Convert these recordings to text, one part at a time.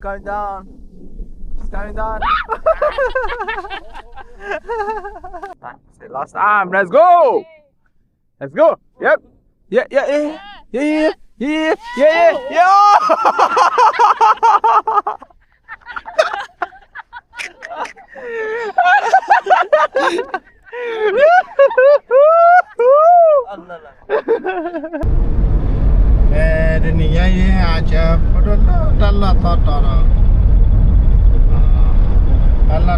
Coming down. She's coming down. Say last time. Let's go. Let's go. Yep. Yeah, yeah, yeah. Yeah, yeah, yeah. Yeah, yeah, yeah. Yeah. Ê, တနံၤညါယဲ အကဲ ဖိဒိၣ်လၢတၢ်လီၢ်သီတီၤဒီး တၢ်လီၢ်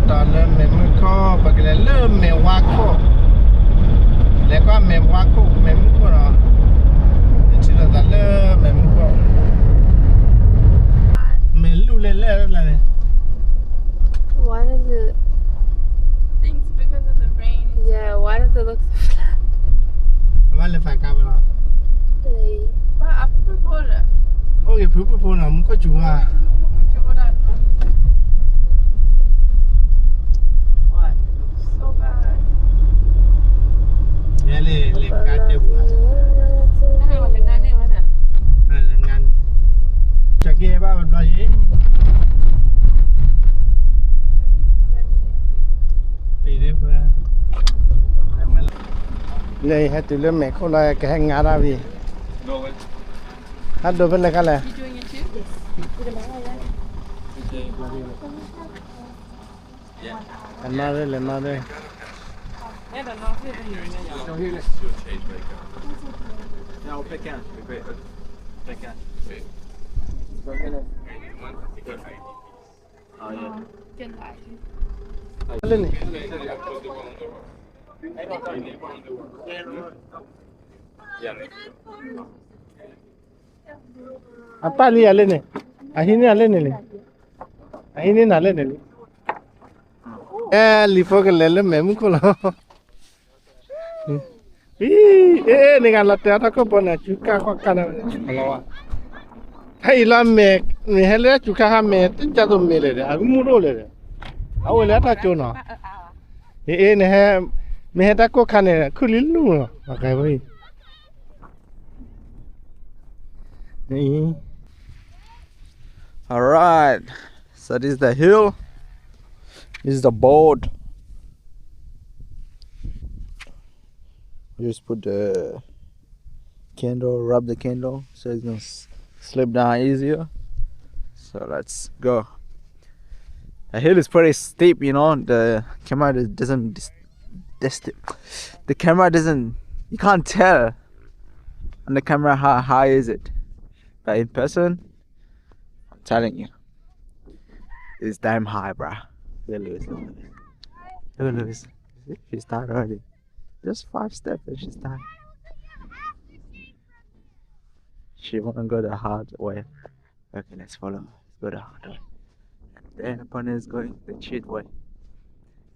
တီၤလၢမဲာ်မုၢ်ခိၣ် ပကလဲၤလၢမဲာ်ဝါခိၣ်, လဲၤကွၢ်မဲာ်ဝါခိၣ် မဲာ်မုၢ်ခိၣ်ဒီး ထံၣ်လိာ်သးလၢမဲာ်မုၢ်ခိၣ်, မဲာ်လူၢ်လဲၣ်လဲၣ်လဲၣ်န့ၣ် Why does it? Think it's because of the rain. Yeah, why does it look so flat? အဝဲလဲၤဖးကါဘၣ်လီၤ. အိၣ်က့ၤဖုဖုဖိနီၤ မူခိၣ်စူၤဝါ. What? So bad. လဲၤလဲၤလဲၤကါတဲပူၤ. လဲၤငါန့ၣ်ဝဲဒၣ်. လဲၤငါန့ၣ်. ကကဲဘၣ်ဝဲဘျီယံၤ. လၢဟဲတုၤလၢမဲာ်ခိၣ်လီၤ ကဟဲငါတၢ်ဝံၤ ဟဲဒိးဖဲလဲၣ်ခါလဲၣ်. လဲၤမၤရ့ လဲၤမၤရ့. Lele ni. Apa ni ale ni. Ahini ale ni li. Ahini na ale ni li. Eh, lipo ke lele me mu ko lo. အံၤ အ့ န့ၣ်ဂၤလီၤတဲာ်အီၤ တၢ်ခိၣ်ဘီန့ၣ် အစူၤကၢ်ဃီကၢ်န့ၣ် ဖဲအံၤလီၤမဲာ် မ့ၢ်ဟဲလၢအစူၤကၢ်ဃီမဲာ် တကၢ်သိးမ့ၢ်လဲၣ်ဒီး အဂုၢ်မူတအိၣ်လဲၣ်ဒီး အအိၣ်လၢအတၢ်ကၠိနီၤ အ့ အ့ နဟဲ မ့ၢ်ဟဲတၢ်ကိၢ်ခါန့ၣ် ခုၣ်လံလူၢ်နီၤ အကဲဝဲအံၤ Alright, so this is the hill, this is the board. Just put the candle, rub the candle, so it's gonna s- slip down easier. So let's go. The hill is pretty steep, you know. The camera does- doesn't dis- dis- the camera doesn't. You can't tell on the camera how high is it, but in person, I'm telling you, it's damn high, bruh. Look at Louis. Look at Louis. Look at Louis. She's tired already. Just five steps and she's tired. She wanna go the hard way. Okay, let's follow. Let's go the hard way. And then upon is going the cheat way.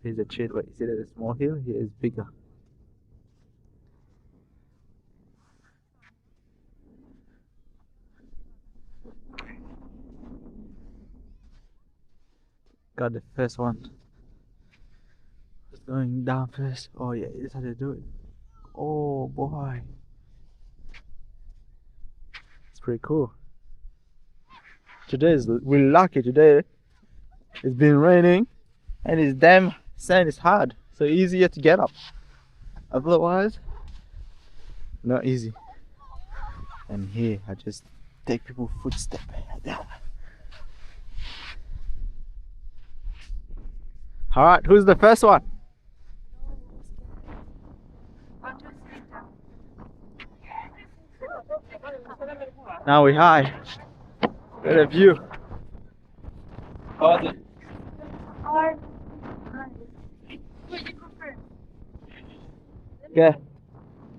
Here's the cheat way. You see that small hill? Here is bigger. Got the first one. It's going down first. Oh yeah, that's how they do it. Oh boy. It's pretty cool. Today is we're lucky today. It's been raining and it's damn sand is hard. So easier to get up. Otherwise, not easy. And here, I just take people footstep. Alright, who's the first one? Now we high. Look at the view. Okay.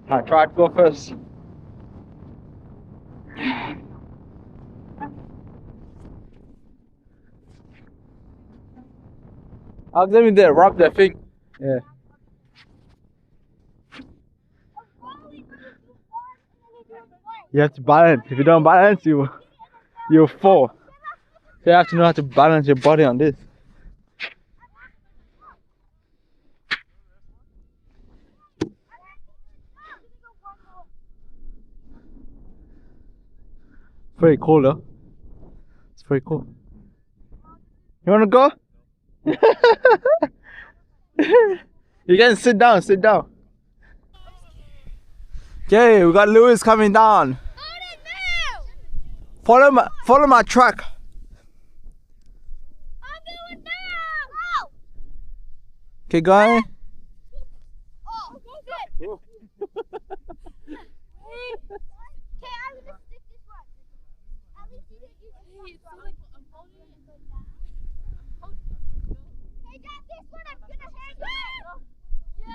I try to go first. I'll let me there, rub the thing. Yeah. You have to balance. If you don't balance, you you fall. So you have to know how to balance your body on this. Very cool though. It's very cool. You wanna go? You can sit down, sit down. Okay, we got Lewis coming down. Follow my, follow my track. Keep going.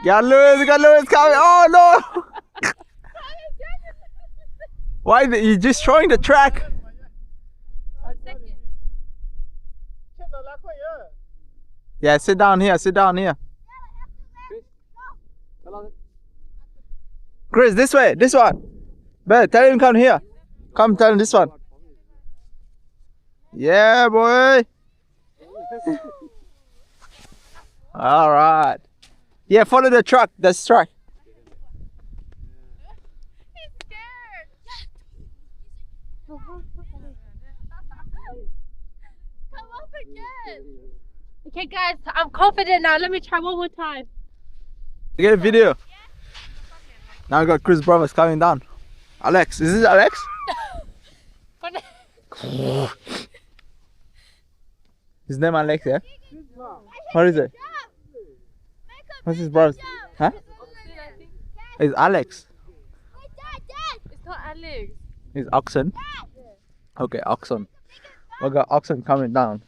Got Lewis, got Lewis coming. Oh no! Why the, you destroying the track? Yeah, sit down here, sit down here. Chris, this way, this one. Better tell him come here. Come tell him this one. Yeah, boy. All right. Yeah, follow the truck. That's truck. Okay, guys, I'm confident now. Let me try one more time. Get a video. Now we got Chris Brothers coming down. Alex, is this Alex? His name Alex, yeah? What is it? What's his brother's? Huh? It's Alex. It's not Alex. It's Oxen. Okay, Oxen. We got Oxen coming down.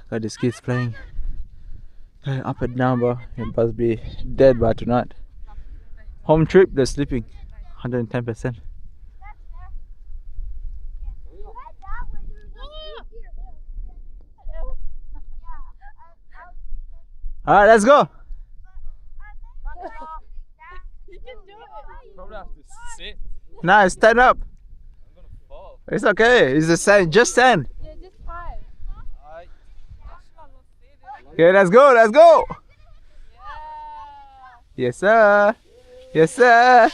Got these kids playing. Hey, up and down, bro. You must be dead by tonight. Home trip, they're sleeping. Hundred and ten percent. All right, let's go. Probably have to sit. Nah, stand up. I'm gonna fall. It's okay. It's the sand. Just stand. Yeah, just try. Okay, let's go. Let's go. Yes, sir. Yes, sir.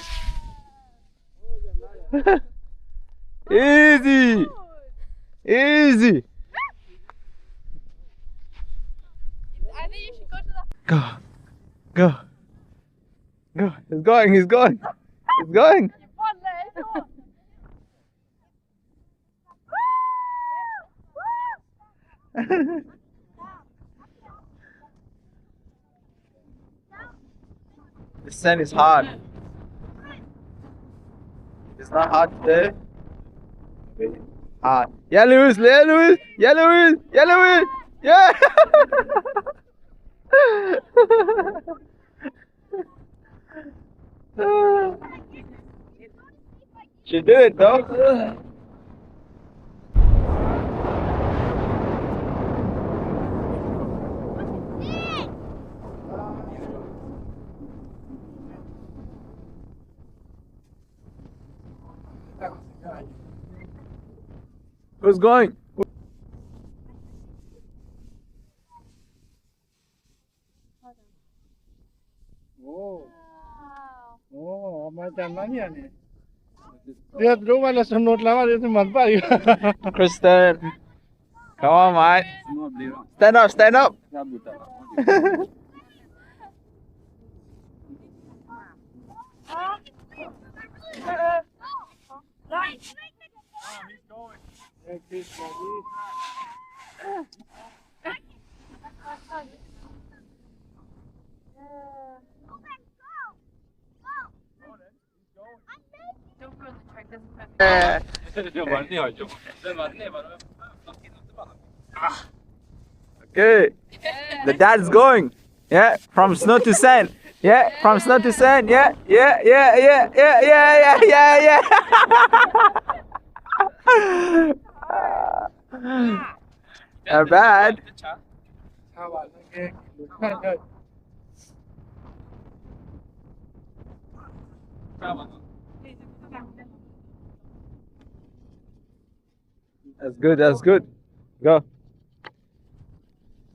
Easy. Easy. Go. Go. Go. He's going. He's going. He's going. The sand is hard. It's not hard today. Hard. Yeah, Lewis. Yeah, Lewis. Yeah, Lewis. Yeah, Lewis. Yeah. She did, though. Who's going? Oh. Oh, macam mana ni? Dia terus malah semut lama dia sempat pak juga. Kristen. Come on, mate. Stand up, stand up. Okay. The dad is going. Yeah, from snow to sand. Yeah, from snow to sand. Yeah, yeah, yeah, yeah, yeah, yeah, yeah, yeah, yeah, yeah. Not bad. That's good, that's good. Go.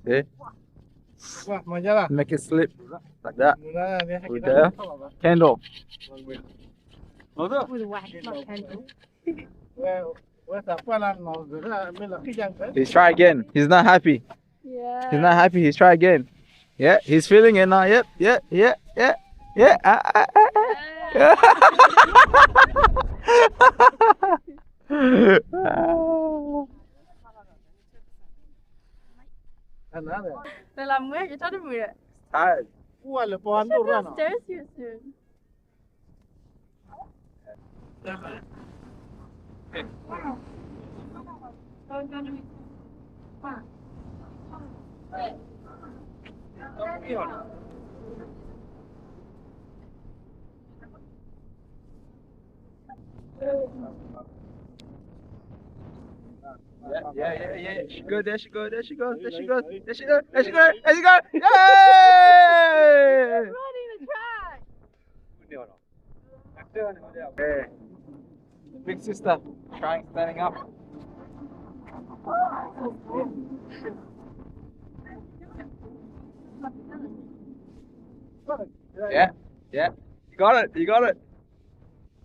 See? Wah, majalah. Make it slip. Like that. Mula dia With kita the candle. With the wax, not candle. Well, He's try again. He's not happy. Yeah. He's not happy. He's try again. Yeah, he's feeling it now. Yep, yeah, yeah, yeah, yeah. Ah, ah, ah, ah. Yeah. Tired. Upstairs here soon. Yeah, yeah, yeah, yeah. She go, there she go, there she go, there she go, there she go, there she go, there she go. Yay! Running the track. Hey, big sister trying standing up. Yeah, yeah. You got it. You got it.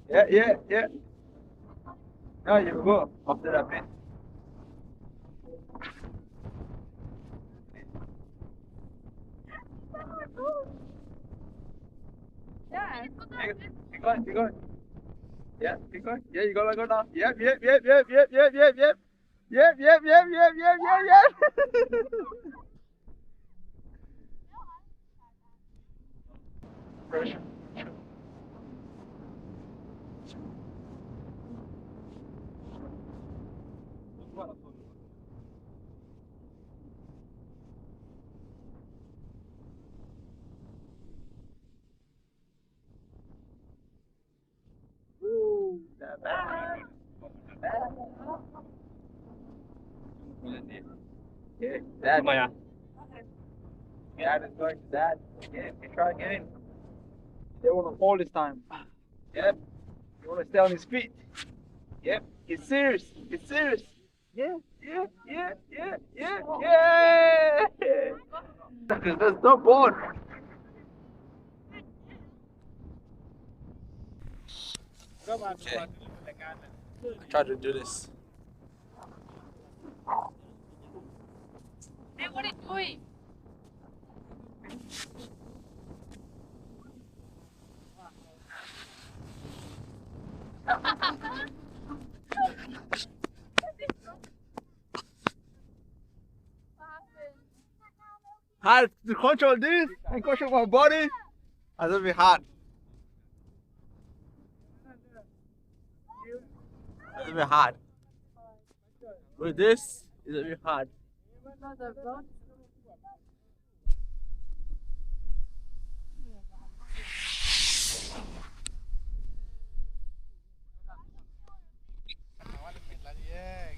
Yeah, yeah, yeah. Now you go after that bit. Yeah. Keep going, keep going. Yeah, keep going. Yeah, you gotta go now. Yep, yep, yep, yep, yep, yep, yep, yep. Yep, yep, yep, yep, yep, yep, yep. Pressure. Ooh, not bad. Not bad. Yeah, that, that is going to that. Again, we try again. They want to fall this time. Yep. You want to stay on his feet. Yep. It's serious. It's serious. Yeah, yeah, yeah, yeah, yeah, yeah. That's no ball. Okay. I try to do this. Hey, what are you doing? Hard to control this and control my body. It's a bit hard. It's a bit hard. With this, it's a bit hard.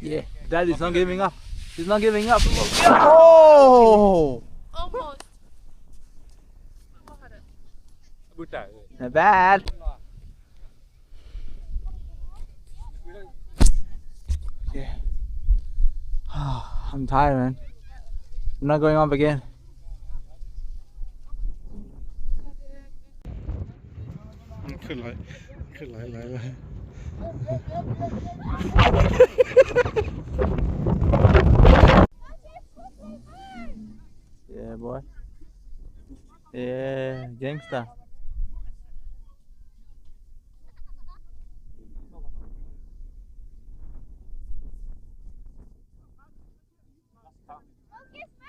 Yeah, Dad is not giving up. He's not giving up. Oh! Almost. Not bad. Yeah. I'm tired, man. I'm not going up again. ขึ้นไหล ขึ้นไหลไหลไหล Yeah, boy. Yeah, gangster.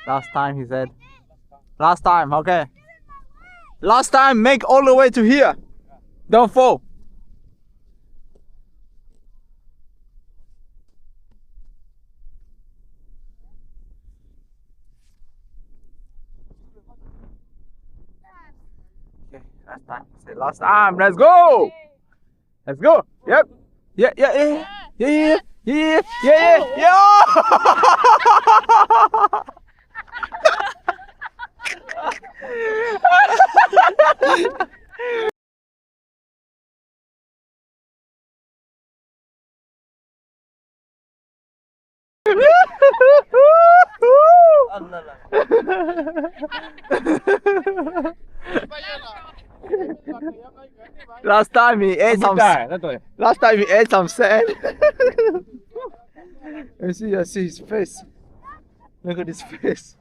Last time, he said. Last time, okay. Last time, make all the way to here. Don't fall. Okay, last time. Say last time. Let's go. Let's go. Yep. Yeah, yeah, yeah. Yeah, yeah, yeah. Yeah, yeah, yeah, yeah. Last time he ate some, last time he ate some sand. You see, I see his face. Look at his face.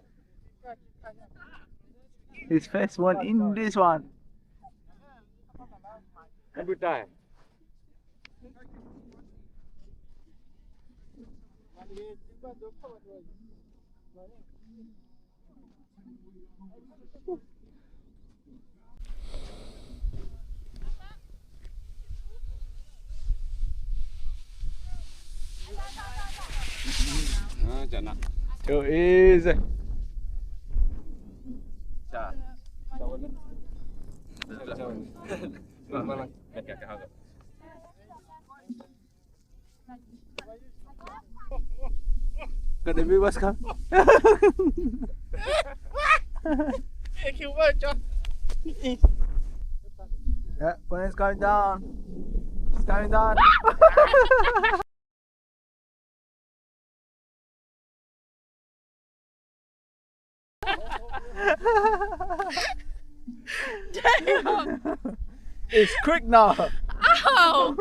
His face went in this one. Every time. Too easy. Got the big bus come. Yeah, when it's coming down. It's coming down. Damn! It's quick now. Ow!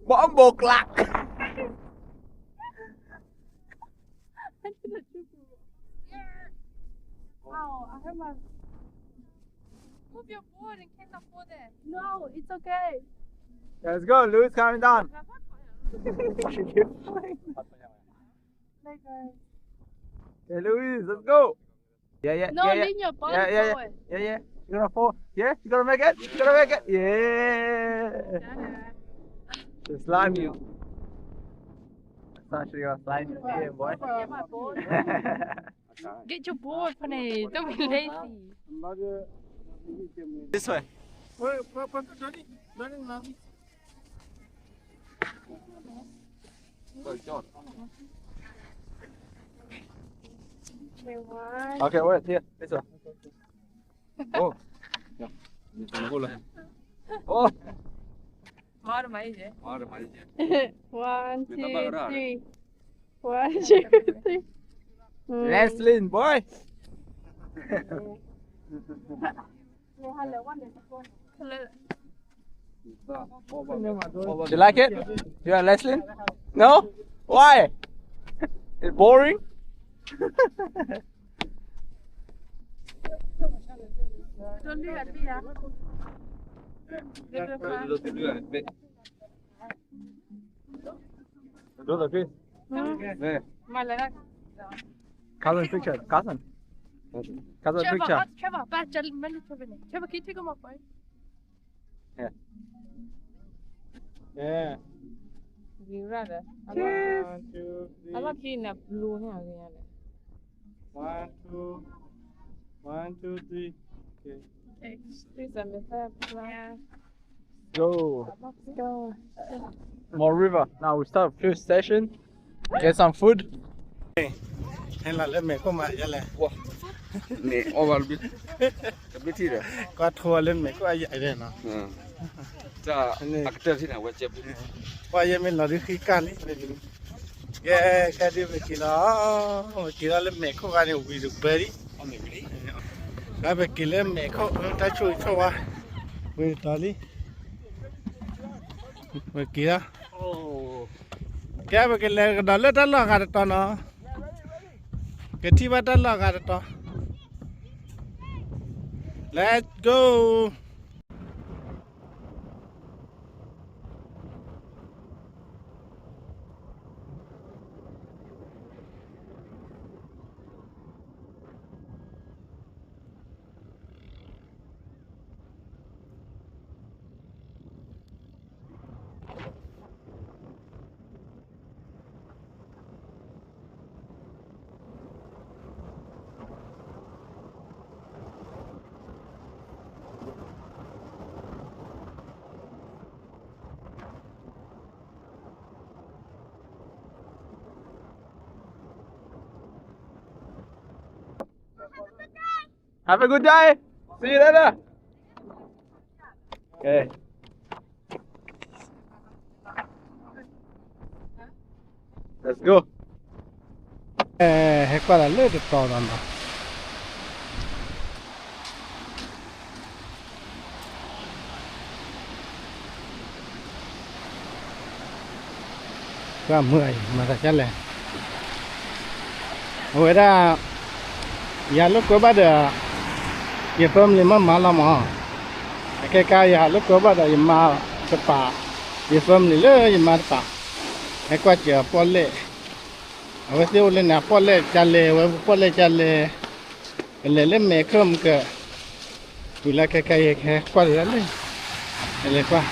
Bombo clock. Wow, I have my Move your board and catch up for that. No, it's okay. Let's go, Louis coming down. Hey, guys. Hey, Louis, let's go. Yeah, yeah, No, yeah, yeah. Lean your body Yeah, yeah, yeah. forward. Yeah, yeah. You're gonna fall. Yeah, you're gonna make it. You're gonna make it. Yeah. Got it. Just slime you. That's not sure you're gonna slime you. Yeah, boy. Get my board. Get your board, honey. Don't be lazy. This way. Okay, wait here. This one. Oh. Yeah. Oh. One, two, three. One, two, three. Mm. Wrestling, boy. You like it? You are wrestling? No? Why? It's boring. Cousin picture, cousin. Cousin picture. Trevor, Trevor, can you take him up, boy? Yeah. Yeah. Cheers. One, two, three. One, two, one, two, three. Okay. Please, I'm the third. Yeah. Go. Let's go. More river. Now we start first station. Get some food. ဟဲလီၤလၢမဲာ်ခိၣ်မးယလဲၣ်. မဲာ်အီၣ်ဘၣ်တဘ့ၣ်, တဘ့ၣ်ထံၣ်ဒီး, ကွၢ်ထိလၢမဲာ်ခိၣ်အယဲၢ်နီၤ. အကတၢၢ်ထံၣ်န့ၣ် ဝဲကဲဘူး, ကွၢ်ယဲၢ်မ့ၢ်လီၤဒုးဃံကၢ်လံ, ယဲၢ်ကဲဒုးပက့ၤလီၤ, ပက့ၤလီၤလၢမဲာ်ခိၣ်ဂၤန့ၣ် ဝံၤတဘၢလံ, ဒီးပက့ၤလၢမဲာ်ခိၣ် တၢ်ဆိၣ်ဂ့ၤဆိၣ်ဝါ, ဝံၤတတီၤလံ, ပက့ၤလီၤ. ကဲပကလဲၤကဒီးလၢတၢ်လီၢ်ဂၤတတီၤနီၤ, ကထံၣ်ဘၣ်တၢ်လီၢ်ဂၤတတီၤ, Let's go. Have a good day. See you later. Okay. Let's go. အဲ ဟဲကွၢ်လၢလၢတတီၤဒီးနီၤ. ကွၢ်မုၢ်အံၤ မၤသးဒ်လဲၣ်. အဝဲဒၣ် ယၤလိာ်ကွဲဘၣ်ဒီး ယ family မ့ၢ်မၤလီၤမး. အခဲခါယၤလိာ်ကွဲဘၣ်ဒီး ယမါတပၤ, ယ family လၢယမါတပၤ, ဟဲကွၢ်စၢၤအပီၣ်လဲၣ်, အဝဲသ့ၣ်အိၣ်လၢန့ၣ် အပီၣ်လဲၣ်ကလဲၣ်, အဝဲပီၣ်လဲၣ်ကလဲၣ်, ကလဲၤလၢမဲာ်ခၢၣ်မုၢ်ကၢၢ်, ဝံၤလၢခဲခါယဟဲကွၢ်တဂၤလၢ, လဲၤကွၢ်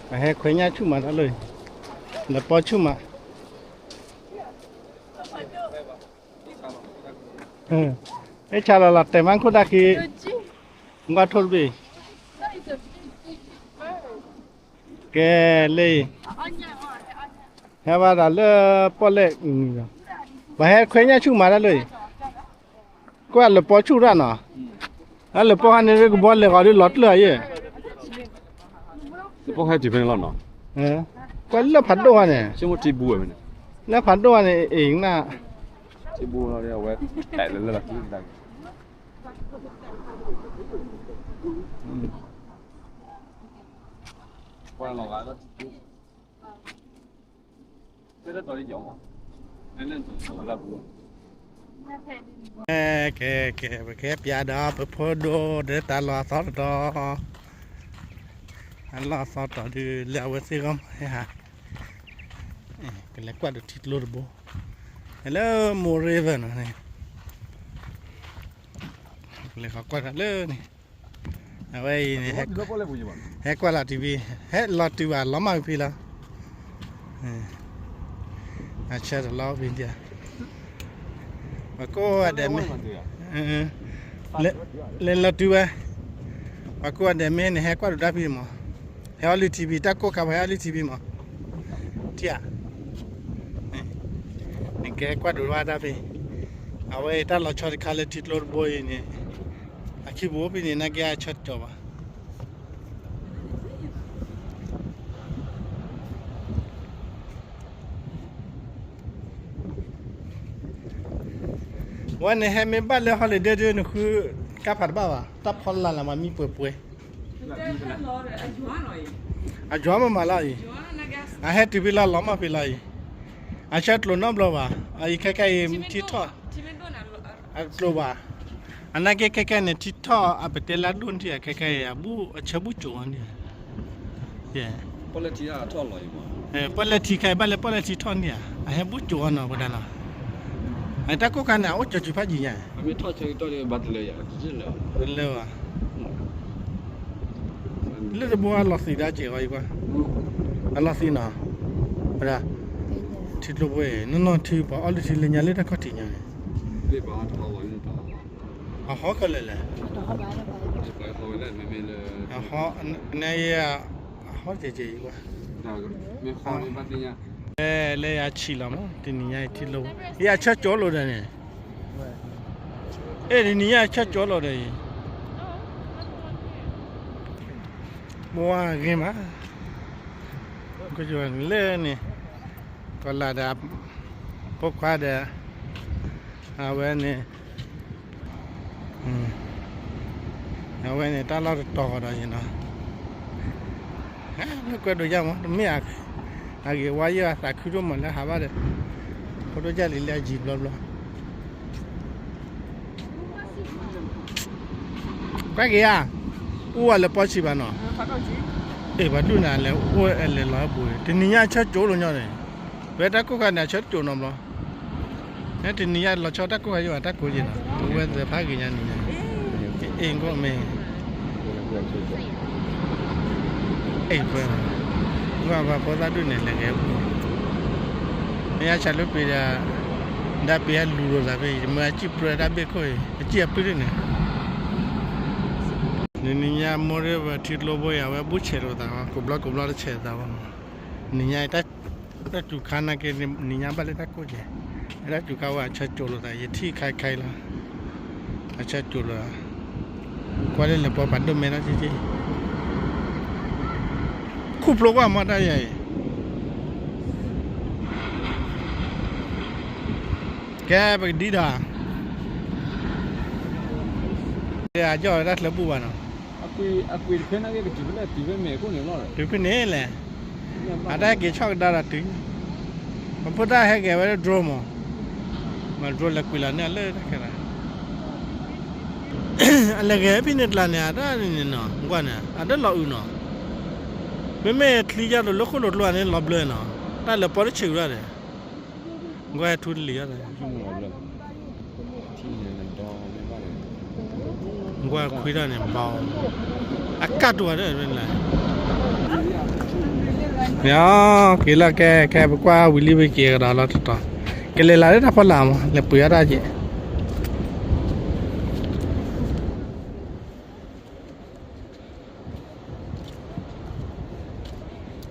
ပဟဲခွဲညၣ်ဆူၣ်မးတၢ်လၢ, လပီဆူၣ်မး, ဟဲဆါလီၤလီၤတဲာ်မးခိၣ်တၢ်ခံ, ကွၢ်ထိၣ်တဘ့ၣ်, ကဲလၢအံၤ, ဟဲဘၣ်ဒီးလၢပီၣ်လဲၣ်, ပှၤဟဲခွဲညၣ်ဆူၣ်မးတၢ်လၢအံၤ, ကွၢ်လပီဆူၣ်တၢ်နီၤ, အလပီခါန့ၣ် ကဘီလဲၤဃီၤဒုးလီၤတၢၢ်အယဲၢ်, လပီခါတုၤဖဲန့ၣ်လီၤနီၤ, ကွၢ်လၢဖးဒိၣ်ခါန့ၣ်, လၢဖးဒိၣ်ခါန့ၣ် အ့ၣ်နၢ် ကဲ ကဲ ကဲ ပကဟဲပၠးဒီးပဖိဒိၣ်ဒီးတၢ်လီၢ်အသီတတီၤ, အလီၢ်အသီတတီၤဒုးလၢအဝဲသ့ၣ်ဂီၢ်မးဟဲဟး, ကလဲၤကွၢ်ဒီးထံကျိတဘိ, လၢ Moore River နီၤန့ၣ်, ကလဲၤဃီၤကွၢ်တၢ်လၢန့ၣ် အဝဲအံၤန့ၣ် ဟဲကွၢ်လီၤတံၢ်ဘံ, ဟဲလီၤတုၤဘၣ်လီၤမၢ်ဖံလီၤ, အဆၢတလီၤဖံ, ပှၤကိးဂၤဒဲးမ့ၢ်, လဲၤလီၤတုၤဝဲ, ပှၤကိးဂၤဒဲးမ့ၢ်န့ၣ် ဟဲကွၢ်ဒိးတၢ်ဖံမး, ဟဲအီၣ်လုၢ်ထံဘံ, တၢ်ကိၢ်ခါပှၤဟဲအီၣ်လုၢ်ထံဘံမး, ထံဧါ, နကဲကွၢ်ဒိးဝဲတၢ်ဖံ, အဝဲအံၤတၢ်လီၤဆီတခါလၢထံကျိတဘိအံၤန့ၣ်, အခံပူၤအိၣ်ဖဲန့ၣ် နာ်က့အဆၢတကီၤဘၣ် ဝဲန့ၣ်ဟဲမ့ၢ်ဘၣ်လၢ holiday ဒုး နဃုကါဖးတဘၣ်ဘၣ်, တၢ်ဖီလာ်လၢ်မးမံပှဲၤပှဲၤ, အယွၤမးမးလီၤအံၤ, အဟဲတုၤဖဲလီၤလီၤမၢ်ဖဲလီၤအံၤ, အဆၢကျိၤနီတဘျီဘၣ်, အအံၤခဲကဲအံၤထံထီၣ် အကျိၤဘၣ်, အနာ်က့ခဲကဲန့ၣ် ထံထီၣ်အပတဲလၢအဒိၣ်န့ၣ် ခဲကဲအံၤ အဆၢဘူၣ်ကိၤအီၤန့ၣ်, ပီၣ်လဲၣ်ထံခါအံၤ ဘၣ်လၢပီၣ်လဲၣ်ထံထီၣ်န့ၣ်ဧါ, အဟဲဘူၣ်ကိၤအီၤနီၤ ပဒၣ်လီၤ, အတၢ်ကိၢ်ခါန့ၣ် အအိၣ်ကၠီၤစုၤဖးယံၤညါ, လၢဘၣ် လၢတဘိအလီၤသံးဒၣ်ကဲၤအီၤအံၤကွၢ်, အလီၤသံးနီၤ, ဝဲဒၣ် ထံကျိဖိအံၤ နီၢ်နီၢ်ထံ ပှၤအီၣ်လုၢ်ထံလၢညါလၢတၢ်ခီၣ်ထံးညါန့ၣ်, အဟီခဲလၢာ်လဲၣ်, အဟီ, န အဟီကဲကဲ ယကွၢ်, လၢယဆံးလီၤမး တနံၤညါအံၤထံကျိ, ယဆၢကၠီလိာ်ဒီးန့ၣ်, အဲၣ် တနံၤညါဆၢကၠီလိာ်ဒီးအံၤ, မ့ၢ်ဝဲဂ့ၤမး, ကလၢန့ၣ်, ကလၢဒီး, ဖိခွါဒီး, အဝဲန့ၣ် အဝဲန့ၣ် တၢ်လီၢ်တတီၤဃီဒီးယနီၤ, လၢကွဲးဒိးယၢ်မး တမ့ၢ်အဂ့ၤဝါယဲၢ်အသးခုဒိၣ်မးလၢဟးဘၣ်ဒီး, ဖိဒိၣ်ယၢ်လံလၢအယံၤဘျီဘျီ, ကွၢ်က့ၤဧါ, အိၣ်ဝဲလၢပီဆံးဘၣ်နီၤ, အဲၣ် ပှၤဒိၣ်န့ၣ်လဲၤအိၣ်လဲၤလီၤဟဲဘူး, တနံၤညါဆၢကၠိလိာ်ညီန့ၣ်, ပဝဲတၢ်ကိၢ်ခါန့ၣ် အဆၢတကၠိနီတဘျီ တနံၤညါလီၤဆီတၢ်ကိၢ်ခါယဘၣ်တၢ်ကိၢ်ယဲၢ်နီၤ, ပဝဲသ့ၣ်ဖးဂ့ၤညါနံၤညါ, အ့ၣ်ကိၣ်မ့ၢ်, အ့ၣ်ပှဲၤ, ပှၤဖိသၣ်ဒိၣ်န့ၣ်လဲၤဂဲၤပူၤ, မ့ၢ်အဆၢလၢပှဲၤဒီး, ဒၣ်ပှဲၤအလူၤလိာ်သးဖဲအံၤ မ့ၢ်အစံၣ်ပြၢတၢ်ဘ့ၣ်ခိၣ်အံၤ အစံၣ်အပုၢ်ဒ်န့ၣ်, နံၤနံၤညါ မိၢ်ရ့ဝဲထံကျိဘိအံၤ အဝဲဘူၣ်ဆဲးလိာ်သး ကိးဘျီကိးဘျီတဆဲးသးဘၣ်မး, နံၤညါ တၢ်စူၤခါနာ်က့ နံၤညါဘၣ်လၢတၢ်ကိၢ်ကဲ, တၢ်စူၤခါဝဲအဆၢကၠိလိာ်သး ယထံၣ်ခါခါအံၤလီၤ, အဆၢကၠိလိာ်သး, ကွၢ်လၢလၢပှၤပာ်ဒိၣ်မဲထီၣ်က့က့, ခူၣ်ဖျိကွၢ်မီၢ်တၢ်ယၤအံၤ, ကဲပကဒံဒီး အကၠီၣ်ဝဲတၢ်ချၢပူၤဘၣ်နီၤ, တုၤဖဲန့ၣ်လဲၣ်, အတၢ်ဟဲက့ၤဆီၣ်ကဒါဒီးတုၤ, ပဖိသၣ်ဟဲက့ၤဝဲဒၣ် drone မး, မ့ၢ် drone လဲၤကွံာ်လီၤန့ၢ်အလၢတၢ်ခဲလၢာ်, အလဲၤဂဲၤဖဲန့ၣ်ကျါန့ၣ် အတၢ်န့ၣ်နီၤ, ကွၢ်န့ၣ် အတလီၤအုးနီၤ, မ့မ့ၢ်ချံယါဒီးလၢခိၣ်လိၤကျိန့ၣ် လီၤဘျၢနီၤ, တၢ်လၢပီတဆံးရၣ်ဒီး ကွၢ်ထူတလံၤယါဒီး ကွၢ်ခွံတၢ်န့ၣ်ဘီ, အကၢ်တူၢ်ဝဲဒၣ်, က့ၤလီၤကဲ ခဲပကွၢ်ဝံၤလံ ပက့ၤကဒီးလီၤတတီၤ, ကလဲၤလၢတၢ်ဖီလာ်မး လဲၤပှ့ၤအီၣ်တၢ်က့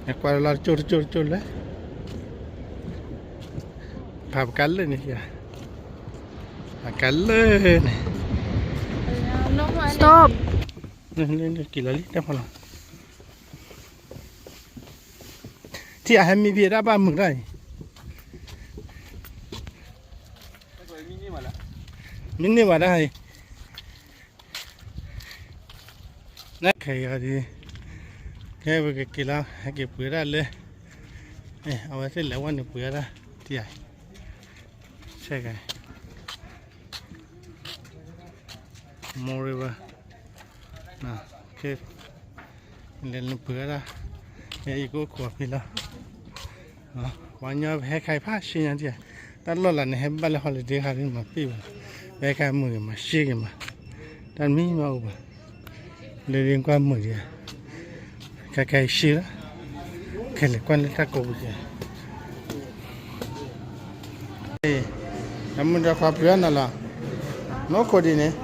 ၤ ကွၢ်လီၤတကၠိၢ်တကၠိၢ်တကၠိၢ်လၢ ဖးပကါလၢာ်န့ၣ်, ပကါလၢာ်န့ၣ်, stop, က့ၤလီၤလံတၢ်ဖီလာ်, ထံၣ်အဟဲမံဖံးတၢ်ဘၣ်မုာ်တၢ်အံၤ, မံန့ၢ်ဘၣ်တၢ်အံၤ နခဲအံၤဒ်, ခဲပကက့ၤလီၤ ဟဲက့ၤပှ့ၤတၢ်လၢ, အဝဲသ့ၣ်လဲၤဝဲန့ၣ်ပှ့ၤတၢ်, တံၢ်ယၤ, ဆဲးကဲ, မိၢ်ရ့ဘၢ, ခဲ, လဲၤနပှ့ၤတၢ်, ယကအိၣ်ခိးဖံလီၤ ပှၤညီပဟဲခါအံၤဖးဆ့ညါတံၢ်, တၢ်လီၢ်လၢ်န့ၣ် ဟဲဘၣ်လၢ holiday ခါဒ်မၤပ့ၢ်ဘၣ်, ပဟဲခါမုာ်ဂ့ၤမၤရှ့ဂ့ၤမး, တၢ်မံမးအိၣ်ဘၣ်, လၢဒ်ကွၢ်မုာ်ဒံး, ခါခါအံၤရှ့လီၤ, ခဲလဲၤကွၢ်လၢတၢ်ကိးပူၤကဲ အမုၢ်ဒီးခွါပှ့ၤအီၣ်နၤလီၤ, နအိၣ်ခိးဒ်န့ၣ်,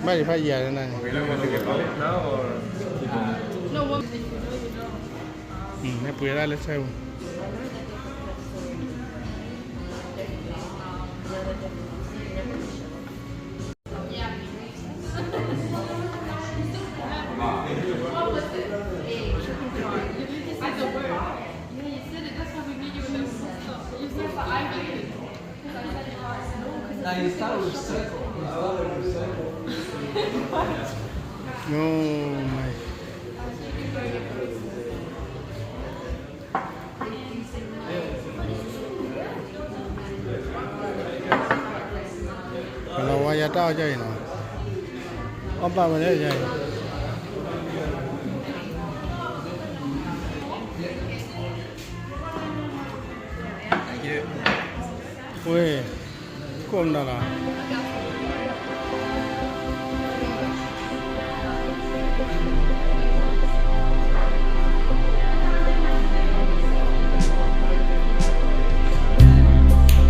ဘၣ်ဒံးဖးယံာ်နၤန့ၣ်, နပှ့ၤဒၣ်လၢဆၢပူၤ ကလီၤဝါယါတၢ်အီၣ်ယါအံၤနီၤ, အီၣ်ဘၣ်ဝဲလၢယါအံၤ, ဝ့ၢ်, ခိၣ်နၤလီၤ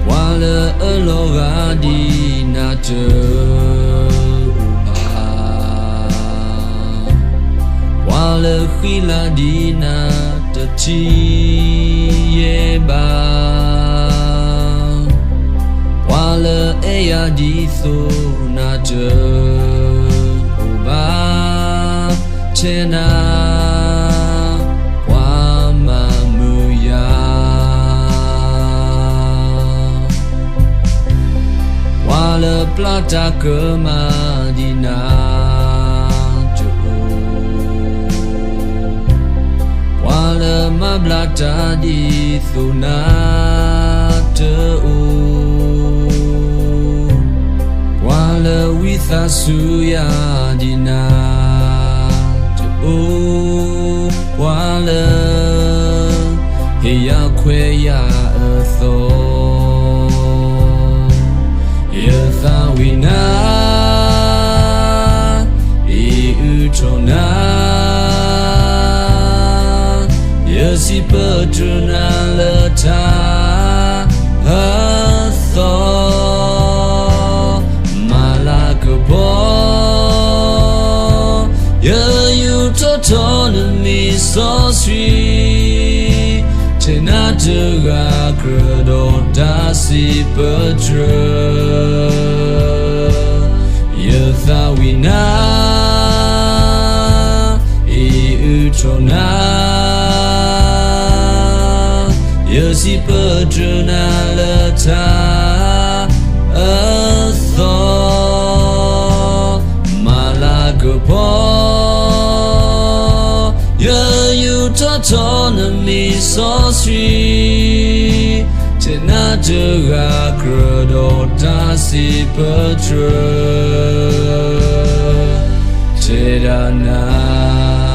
ပှၤလၢအလီၤဂာ်ဒ်နၤတအိၣ်ဘၣ်, ပှၤလၢဃံလၤဒ်နၤတထံၣ်ယဲဘၣ်, ပှၤလၢအဲၣ်ယၤဒ်သိးနၤတအိၣ်ဘၣ်, ထဲနၤ ပှၤမၤမုာ်ယၤ ပှၤလၢပျၢ်တၢ်ကမၣ်ဒ်နၤတအိၣ်, ပှၤလၢမၤဘျါတၢ်ဒ်သိးနၤတအိၣ်, ပှၤလၢဝံသးစူၤယၤဒ်နၤတအိၣ်, ပှၤလၢ ဟ့ၣ်ယၤခွဲးယၤအသီ, ယသးဝံၣ်နၤ, အံၤအုးထီၣ်နၤ, ယစံးပတြၢၤနၤလၢတၢ်အသီ, မၤလၤကပီၤ ယယူးထီၣ်ထီနမံၤစီဆှံ, ထဲနၤတဂၤကြၢးဒီးတၢ်စံးပတြၢၤ, ယသးဝံၣ်နၤ, အံၤအုးထီၣ်နၤ, ယစံးပတြၢၤနၤလၢတၢ်အသီ ထီၣ်ထီနမံၤစီဆှံ, ထဲနၤတဂၤကြၢးဒီးတၢ်စံးပတြၢၤ, ထဲဒၣ်နၤ